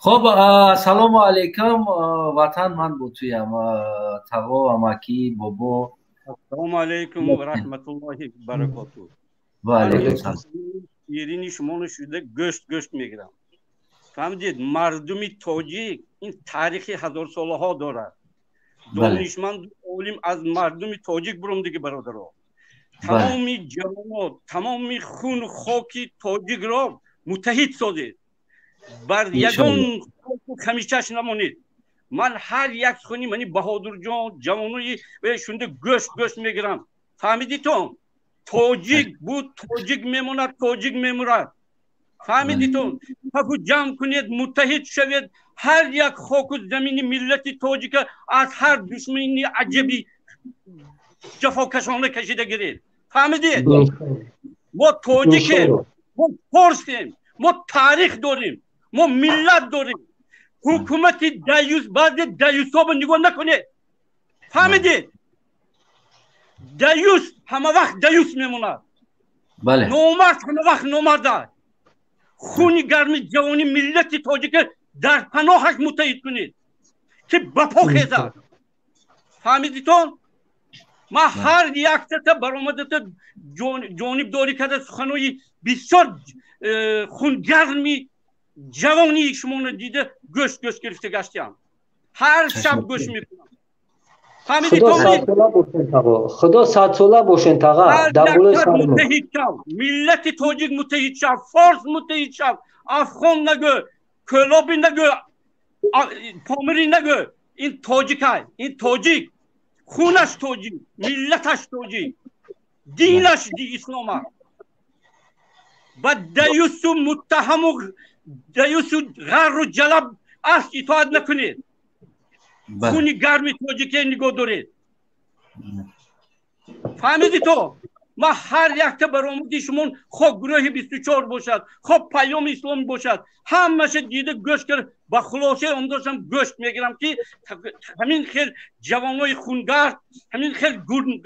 Хуб, салому алайкум, ватан, ман бо туям, тағо, амакӣ, бобо. Ассалому алайкум ва раҳматуллоҳи баракоту. Ва алайкум салом. Ширини шуморо шуда гӯшт гӯшт мегирам. Фаҳмидед, мардуми тоҷик ин таърихи ҳазорсолаҳо дорад. Донишманду олим аз мардуми тоҷик бурумдиги, бародаро. Тамоми ҷавонот, тамоми хуну хоки тоҷикро муттаҳид созед, бар ягон хамишаш намонед. Ман ҳар як сухани мани Баҳодурҷон, ҷавонои шунда гӯшт гӯшт мегирам. Фаҳмидитон, тоҷик буд, тоҷик мемонад, тоҷик мемурад. Фаҳмидитон, сафу ҷамъ кунед, муттаҳид шавед. Ҳар як хоку замини миллати тоҷика аз ҳар душмани аҷабӣ ҷафокашона кашида гиред. Фаҳмидед, мо тоҷикем, мо форсем, мо таърих дорем, мо миллат дорем. Ҳукумати даюс, баъзе даюсҳоба нигоҳ накунед. Фаҳмидед, даюс ҳама вақт даюс мемонад, номард ҳама вақт номард аст. Хуни гарми ҷавони миллати тоҷика дар паноҳаш муттаҳид кунед, ки ба по хезад. Фаҳмидитон, ман ҳар яктата баромадата ҷонибдорӣ карда, суханои бисёр хунгарми ҷавонии шуморо дида, гӯшт гӯшт гирифта гаштиам. Ҳар шаб гӯш мекунам. Худо садсола бошен, таға. Муттаҳид шав, миллати тоҷик муттаҳид шав, форс муттаҳид шав. Афғон нагӯ, кӯлоби нагӯ, помирӣ нагӯ, ин тоҷикай, ин тоҷик, хунаш тоҷик, миллаташ тоҷик, динаш ислом аст. Ба даюсу муттаҳаму даюсу ғарру ҷалаб аст итоат накунед. Хуни гарми тоҷике нигоҳ доред. Фаҳмиди то, ман ҳар якта баромади шумон, хоб гурӯҳи 24 бошад, хоб Паёми Исломӣ бошад, ҳамаша дида, гӯш кард, ба хулосаи омдошам, гӯшт мегирам, ки ҳамин хел ҷавонои хунгард, ҳамин хел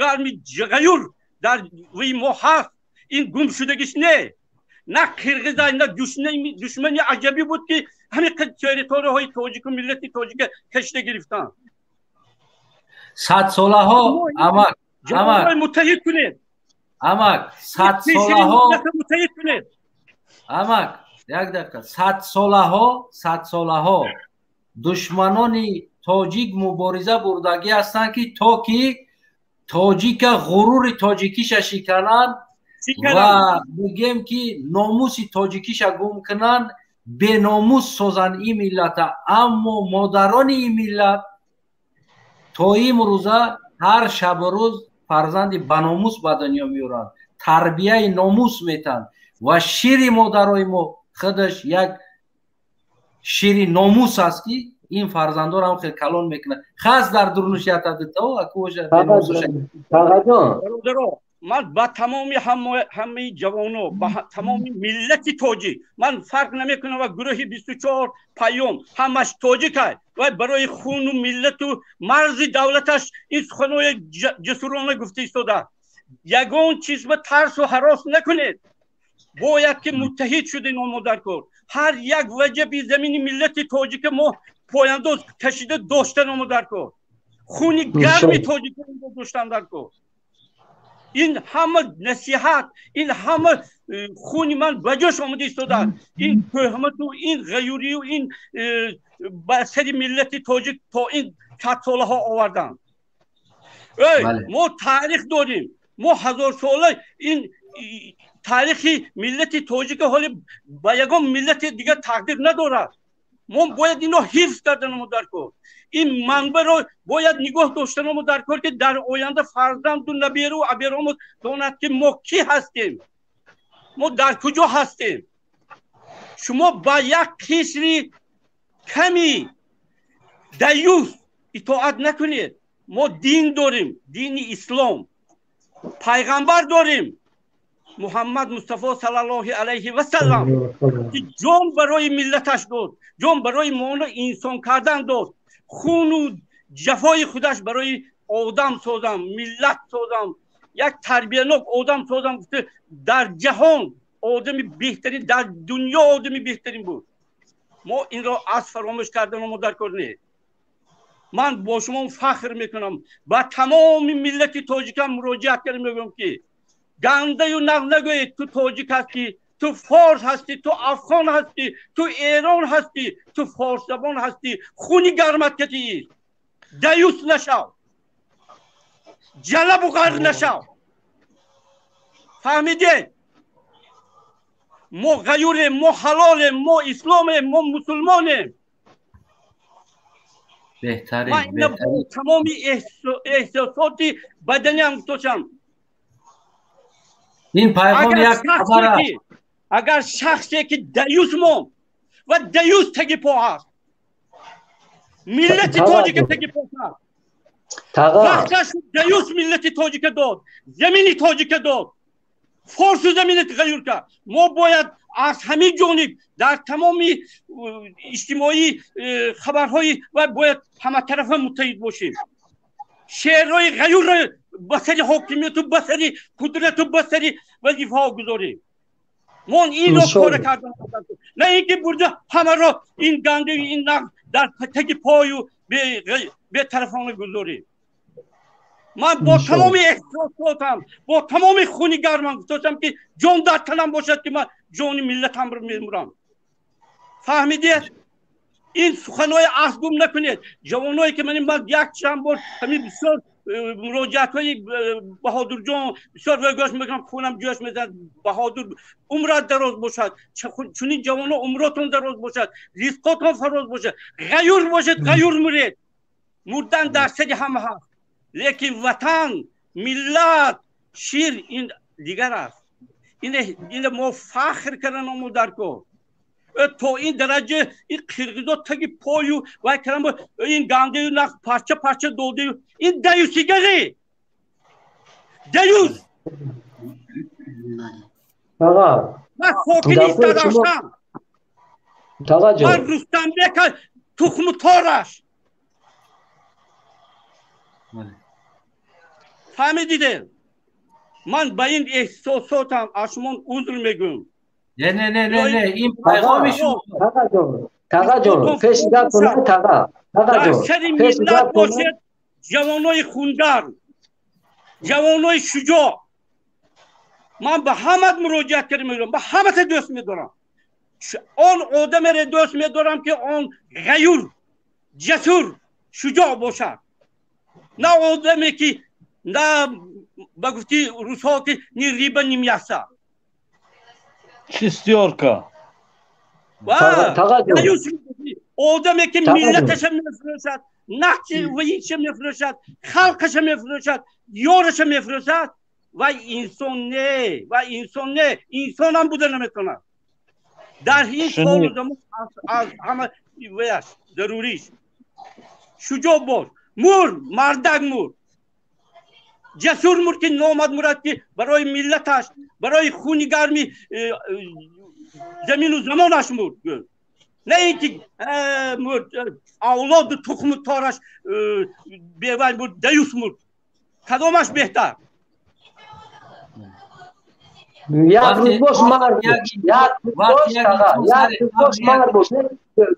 гарми ғаюр дар вуи мо ҳаст. Ин гумшудагиш не, на қирғиза, на душмани аҷабӣ буд, ки ҳамин қад территорияҳои тоҷику миллати тоҷика кашида гирифтанд. Садсолаҳо, амак, амак. Муттаҳид кунед. Амак, садсолаҳо. Муттаҳид кунед. Амак, як дақиқа. Садсолаҳо, садсолаҳо душманони тоҷик мубориза бурдагӣ ҳастанд, ки то ки тоҷика ғурури тоҷикиша шикананд ва мегӯем, ки номуси тоҷикиша гум кунанд, беномус созанд ин миллата. Аммо модарони ин миллат то имрӯза ҳар шабу рӯз фарзанди баномус ба дунё меоранд, тарбияи номус метанд ва шири модарои мо худаш як шири номус аст, ки ин фарзандоро ҳам хел калон мекунад. Хас дар дурнушиятадито. Ман ба тамоми ҳамаи ҷавоно, ба тамоми миллати тоҷик, ман фарқ намекунам ва гурӯҳи 24, Паём, ҳамаш тоҷикай ва барои хуну миллату марзи давлаташ ин суханои ҷасурона гуфта истода. Ягон чиз ба тарсу ҳарос накунед. Бояд ки муттаҳид шудем омодаркор. Ҳар як ваҷаби замини миллати тоҷика мо пояндоз кашида доштан омодаркор. Хуни гарми тоҷика доштан даркор. Ин ҳама насиҳат, ин ҳама хуни ман ба ҷош омада истода. Ин тӯҳмату ин ғаюрию ин ба сари миллати тоҷик то ин садсолаҳо оварданд. Эй, мо таърих дорем, мо ҳазорсола. Ин таърихи миллати тоҷика ҳоли ба ягон миллати дигар тақдир надорад. Мо бояд ино ҳифз карданамо даркор. Ин манбаъро бояд нигоҳ доштанамо даркор, ки дар оянда фарзанду наберу аберомо донад, ки мо кӣ ҳастем, мо дар куҷо ҳастем. Шумо ба як қисри ками даюс итоат накунед. Мо дин дорем, дини ислом, пайғамбар дорем, Муҳаммад Мустафо саллаллоҳи алайҳи васаллам, ки ҷон барои миллаташ дод, ҷон барои моно инсон кардан дод, хуну ҷафои худаш барои одам созам, миллат созам, як тарбиянок одам созам гуфта, дар ҷаҳон одами беҳтарин, дар дунё одами беҳтарин буд. Мо инро аз фаромӯш кардану мо дар кор нест. Ман бо шумо фахр мекунам, ба тамоми миллати тоҷикам муроҷиат кардам, мегӯям ки гандаю нағз нагӯед, ту тоҷик ҳастӣ, ту форс ҳастӣ, ту афғон ҳастӣ, ту эрон ҳастӣ, ту форсзабон ҳастӣ, хуни гармат катиист. Даюс нашав, ҷалабу ғарқ нашав. Фаҳмидед? Мо ғаюрем, мо ҳалолем, мо исломем, мо мусулмонем. Беҳтарин. Тамоми эҳсосоти баданиам гуфтошам. Ин пайғом як хабар аст. Агар шахсе ки даюс монд ва даюс таги по ҳаст, миллати тоҷика таги по кард. Вақташ даюс миллати тоҷика дод, замини тоҷика дод, форсу замини ғаюр кард. Мо бояд аз ҳамин ҷониб дар тамоми иҷтимоӣ хабарҳои ва бояд ҳаматарафа муттаҳид бошем. Шеърҳои ғаюрро ба сари ҳокимияту ба сари қудрату ба сари вазифаҳо гузорем. Мо инро кора кардан, на ин ки бурда ҳамаро ин гандаю ин нағз дар таги пою бетарафона гузорем. Ман бо тамоми эҳсосотам, бо тамоми хуни гармам гуфтошам ки ҷон дар танам бошад, ки ман ҷони миллатамро мемурам. Фаҳмидед? Ин суханҳои аст гум накунед. Ҷавоное ки ман як чанд бор ҳамин бисёр муроҷиатҳои Баҳодурҷон бисёр гӯш мекунам, хунам ҷӯш мезанад. Баҳодур, умрат дароз бошад, чунин ҷавоно умротон дароз бошад, ризқотон фароз бошад, ғаюр бошед, ғаюр муред. Мурдан дар сари ҳама ҳаст, лекин ватан, миллат, шир ин дигар аст. Ин мо фахр карданамо дар кор. То ин дараҷа ин қирғизо таги пою вай кардам, ин гандаю нағз парча парча додаю, ин даюсигарӣ, даюс. Ман сокини Истаравшан, ман Рустамбека тухму тораш. Фаҳмидидед? Ман ба ин эҳсосотам аз шумо узр мегӯям. Не, не, не, не, не, ин пайғоми шумо. Тағаҷон, пеш гап таға. Тағаҷон, сари миллат бошед, ҷавонои хунгарм, ҷавонои шуҷоъ. Ман ба ҳамат муроҷиат карда мегӯям, ба ҳамата дӯст медорам. Он одамере дӯст медорам ки он ғаюр, ҷасур, шуҷоъ бошад. На одаме ки на ба гуфти русҳо ки ни рыба, ни мясо. Шестёрка. Одаме ки миллаташа мефурӯшад, нақши ваиша мефурӯшад, халқаша мефурӯшад, ёраша мефурӯшад, вай инсон не, вай инсон не, инсонам буда наметавонад. Дар ин солу замон аз ҳама ваяш заруриш. Шуҷоъ бош, мур, мардак мур. Ҷасур мур ки номад мурад ки барои миллаташ, барои хуни гарми замину замонаш мурд. На ин ки мурд, авлоду тухму тораш бевай мурд, даюс мурд. Кадомаш беҳтар? Як рӯз бош мард бош, як рӯз бош таға, як рӯз бош мард бош.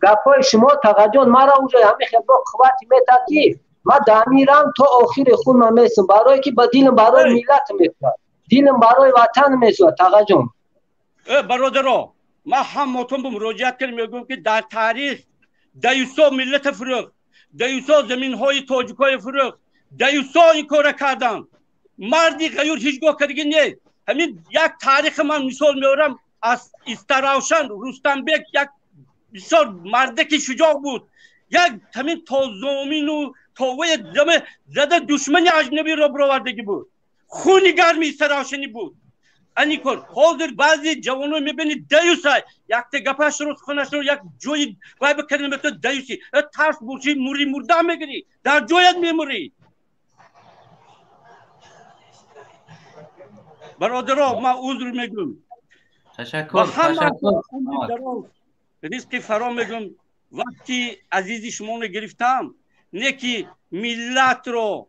Гапҳои шумо тағаҷон мара уже ҳамин хел бо қуввати метад ки ман дамирам то охири хун ман месум, барое ки ба дилам барои миллат месӯзад, дилам барои ватан месӯзад тағаҷон. Бародаро, ман ҳаматон ба муроҷиат кардам, мегӯям ки дар таърих даюсо миллата фурӯхт, даюсо заминҳои тоҷикҳои фурӯхт, даюсо ин кора карданд. Марди ғаюр ҳеҷ гоҳ кардагӣ нест. Ҳамин як таърихи ман мисол меорам аз Истаравшан. Рустамбек як бисёр мардаки шуҷоъ буд. Як ҳамин то зомину то вая зада душмани аҷнабиро бировардагӣ буд. Хуни гарми Истаравшанӣ буд. Ани кор ҳозир баъзе ҷавоно мебинӣ даюсай, якта гапашро, суханашро як ҷои вай бикарда метавонад даюси. Тарс бошӣ, мурӣ, мурда мегирӣ, дар ҷоят мемурӣ. Бародаро, ман узр мегӯям. Ташаккур, ташаккур. Ризқи фаро мегӯям. Вақти азизи шуморо гирифтам, не ки миллатро,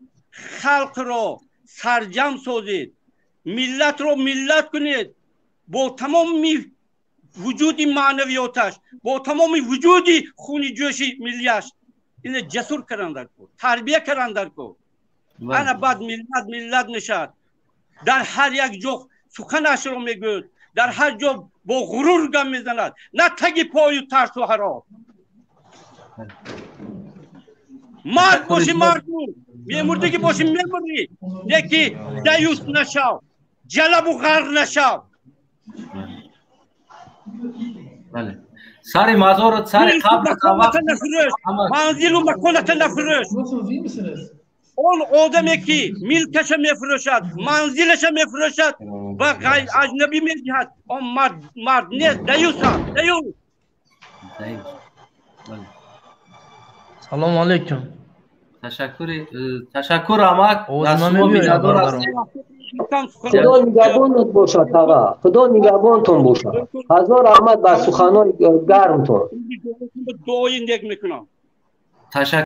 халқро сарҷам созед, миллатро миллат кунед, бо тамоми Вуҷуди маънавиёташ, бо тамоми вуҷуди хуни ҷӯши миллияш ина ҷасур кардан дар кор, тарбия кардан дар кор. Ана баъд миллат миллат мешавад. Дар ҳар як ҷо суханашро мегӯяд, дар ҳар ҷо бо ғурур гам мезанад, на таги пою тарсу ҳарос. Мард бошӣ мард буд, мемурдагӣ бошӣ мемурӣ, леки даюс нашав, ҷалабу ғарқ нашав. Бале. Сари мазорат, сари қабрат нафурӯш, манзилу маконата нафурӯш. Он одаме ки милкаша мефурӯшад, манзилаша мефурӯшад ва аҷнабӣ медиҳад, он мард нест, даюс аст, даюс. Салому алейкум. Ташаккур амак. Худо нигаҳбонат бошад, таға. Худо нигаҳбонтон бошад. Ҳазор раҳмат ба суханои гармтон. Дуои нек мекунам. Ташаккур.